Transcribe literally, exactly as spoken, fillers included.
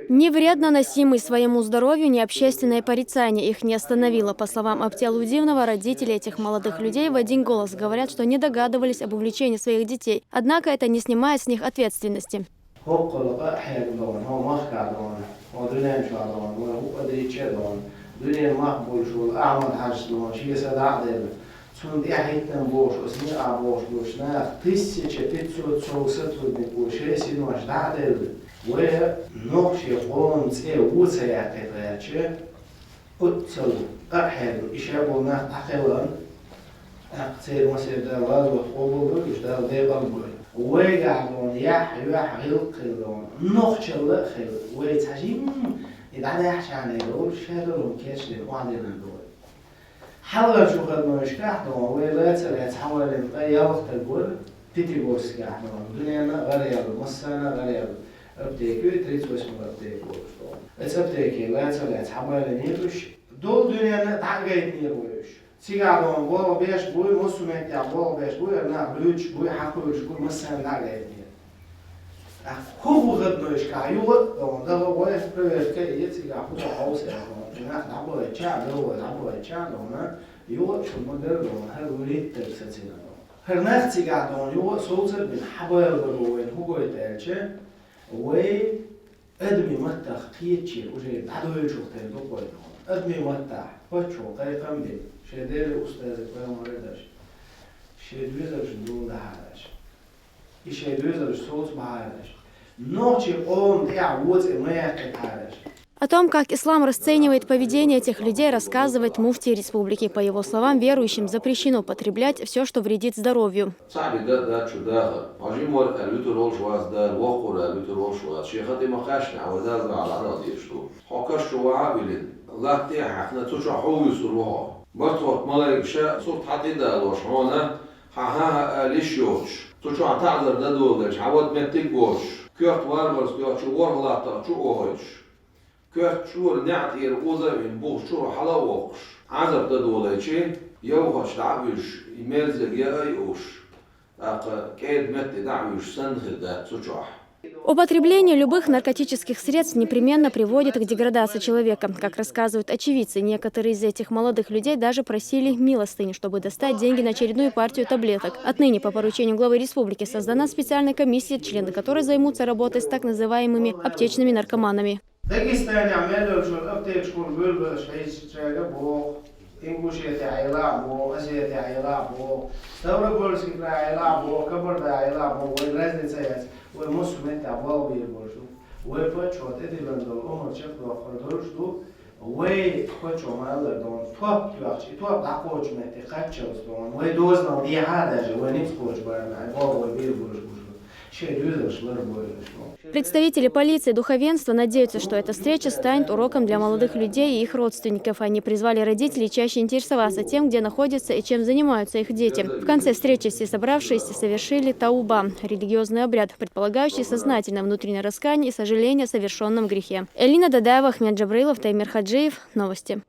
Ни вред, наносимый своему здоровью, ни общественное порицание их не остановило. По словам Апти Алудинова, родители этих молодых людей в один голос говорят, что не догадывались об увлечении своих детей. Однако это не снимает с них ответственности. ХӀокхула къа хьегадогӀун, хьо махкадогӀун, хьо дуьнен чуьра догӀун, вай хӀуъа дийча догӀун, дуьнен мах болуш волу Ахьмад-Хьаьжас догӀун, шен са дӀа а делла. Цунна тӀаьхьа хӀиттина бохуш, оцу некъа бохуш болчу наха тысяча пятьсот сов сотрудник ву шайн синош дӀа а делла. Вай нохчийн къоман цӀе вон ца яьккхина гӀертача, оццул къа хьегна, и шаболу нах дӀакхелхина, тӀаккха церан масех Дала гӀазот къобалдойла, уьш Дала декъал бойла. Вайгахь догӀун яхь, юьхь, гӀиллакх хилла догӀун, нохчалла а хилла, вай цхьа жимма и дӀадаьхьчарна долу шадолу кечдина охьадиллина долу. Хьалхарчу выходнойшкахь догӀун вай лаца лаьцна хьаваллина ткъа ялх стаг вара, Пятигорскехь догӀун, дуьненна а гӀараяьлла, массарна а гӀараяьлла, аптека ю, тридцать восьмой аптека волуш догӀун. Оцу аптеке лаца лаьцна хьабаллинера уьш, долу дуьненна а дӀа а гайтинера вай уьш. Цигахь догӀун болх беш буй, массо а меттехь болх беш буй, хӀара нах луьйчуш буй, хьакхуьйлуш буй, массарна дӀа а гайтинера. ТӀаккха хӀокху выходнойшкахь юха а догӀун даха гӀой проверка а е, цигахь хӀун ду хьовса аьлла догӀун, и нах дӀабахийтича а, белхалой дӀабахийтича а догӀун, юха а чу ма-дарра догӀун, хӀара вуьрхӀиттарг сацийна догӀун. ХӀара нах цигахь догӀун юха а совцар а бина, хьабалабаро вайна хӀун гойту аьлча, вай адамийн маттах кхетачеран уже дӀадоьлучух тера ду-кх вай догӀун. Адамийн маттахь паччахьо кхайкхам а бина, шен Деле, устазе, пайхамаре а деш, шен доьзалшна дуьйна дахьараш, и шен доьзалш совцабахьараш, нохчийн къоман тӀехь вон цӀе ма яьккхитахьараш. О том, как ислам расценивает поведение этих людей, рассказывает муфтий республики. По его словам, верующим запрещено потреблять все, что вредит здоровью. Цхьаъ бен дан а дац шу дахар. Хьо жима вара аьлла вуьтур волуш вац Дала, воккха вара аьлла вуьтур волуш вац. Шен хатӀе ма-кхаьчнехь, вай Дала дуьхьал дӀадала дезаш ду. Хьо каш чу вахьа а виллина, латта тӀе а хьаькхна, цу чохь хӀун вуьсур ву хьо? Барт хӀотта малайкаша сурт хьан тӀе а далош хьуна, хьан хӀан-хӀа ала йиш йоцуш, цу чохь таӀзар дан долалуш, хьан вада меттиг а воцуш, коьрта варварца доьхча ворхӀ латтах чу а вохуьйтуш, коьрта чуьра неӀ тӀера оза а вина, бухахь чуьра хьала а воккхуш, Ӏазап дан долийча, йовхачу дӀа а вуьжуш, и мерзиг яа а юуш, тӀаккха кӀеда метте дӀа а вуьжуш санна хир дац цу чохь. Употребление любых наркотических средств непременно приводит к деградации человека. Как рассказывают очевидцы, некоторые из этих молодых людей даже просили милостыню, чтобы достать деньги на очередную партию таблеток. Отныне по поручению главы республики создана специальная комиссия, члены которой займутся работой с так называемыми аптечными наркоманами. Дагестанехь мел йолчу аптекашкахула буьйлабелаш хьийзачаьрга боху, Ингушетехь Ӏела а боху, Осетехь Ӏела а боху, Ставропольский край Ӏела а боху, Кабарда Ӏела а боху, вайн разница яц, вай массо а меттехь болх бийр болуш ду. Вай паччахьо тӀедиллина долу омра чекхдоккхур долуш ду, вай паччахьо ма-аллара догӀун топ тоьхча, и топ дӀакхочу метте кхаччалц догӀун, вай дозанал дехьа а даьжа, вай ницкъ кхочу барна, и болх вай бийр болуш бу шу. Шайн доьзалш лар бойла шу. Представители полиции и духовенства надеются, что эта встреча станет уроком для молодых людей и их родственников. Они призвали родителей чаще интересоваться тем, где находятся и чем занимаются их дети. В конце встречи все собравшиеся совершили тауба, религиозный обряд, предполагающий сознательное внутреннее раскаяние и сожаление о совершенном грехе. Элина Дадаева, Ахмед Джабраилов, Таймир Хаджиев. Новости.